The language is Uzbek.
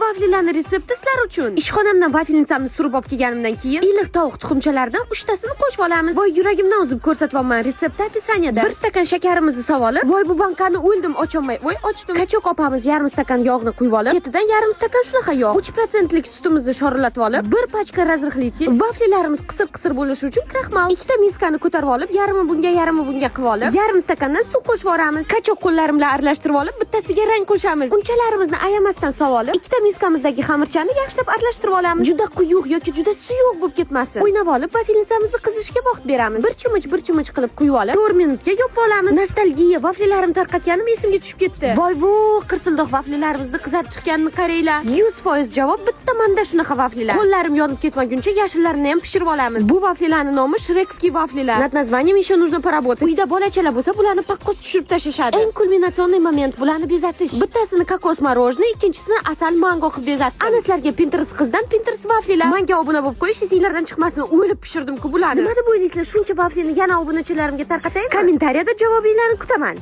Vaflilarni retsepti sizlar uchun. Ishxonamdan вафельница mni surib olib kelganimdan keyin iliq tovuq tuxumchalaridan uchtasini qo'shib olamiz. Voy, yuragimdan uzib ko'rsatyapman, retsepti описание da. 1 stakan shakarimizni solib olib, voy, bu bankani o'ldim ocholmay. Voy, ochdim. Качок opamiz yarim stakan yog'ni quyib olib, ketidan yarim stakan shunaqa yog', 3 protsentlik sutimizni shorillatib olib, bir pachka разрыхлитель, vaflilarimiz qisir qisir bo'lishi uchun kraxmal. Ikkita miskani ko'tarib olib, yarmi bunga, yarmi bunga qilib olib, yarim stakandan suv qo'shib yuboramiz. Качок qo'llarim bilan aralashtirib olib, bittasiga rang qo'shamiz. Unchalarimizni ayamasdan solib olib, ikkita miskamizdagi xamirchani yaxshilab aralashtirib olamiz. Juda quyuq yoki juda suyuq bo'lib ketmasin. O'ynab olib, вафельница mizni qizishga vaqt beramiz. Bir cho'mich, bir cho'mich qilib quyib olib, 4 minutga yopib olamiz. Nostalgiya, vaflilarim tarqatganim esimga tushib ketdi. Voy vo, qirsildoq vaflilarimizni qizarib chiqqanini qaranglar. 100% javob bitta manda shunaqa vaflilar. Qo'llarim yonib ketmaguncha yashillarini ham pishirib olamiz. Bu vaflilarni nomi шрекский vaflilar. Над названием еще нужно поработать. Uyda bolachalar bo'lsa, bularni paqqos tushirib tashlashadi. Eng кульминационный момент bularni bezatish. Bittasini kokos мороженое, ikkinchisini asal mango qilib bezatdim. Ana sizlarga Pinterest qizdan Pinterest vaflilar. Menga obuna bo'lib qo'yish esinglardan chiqmasin. O'lib pishirdim-ku bularni. Nima deb o'ylaysizlar? Shuncha vaflini yana obunachilarimga tarqataymi? Kommentariyada javobinglarni kutaman.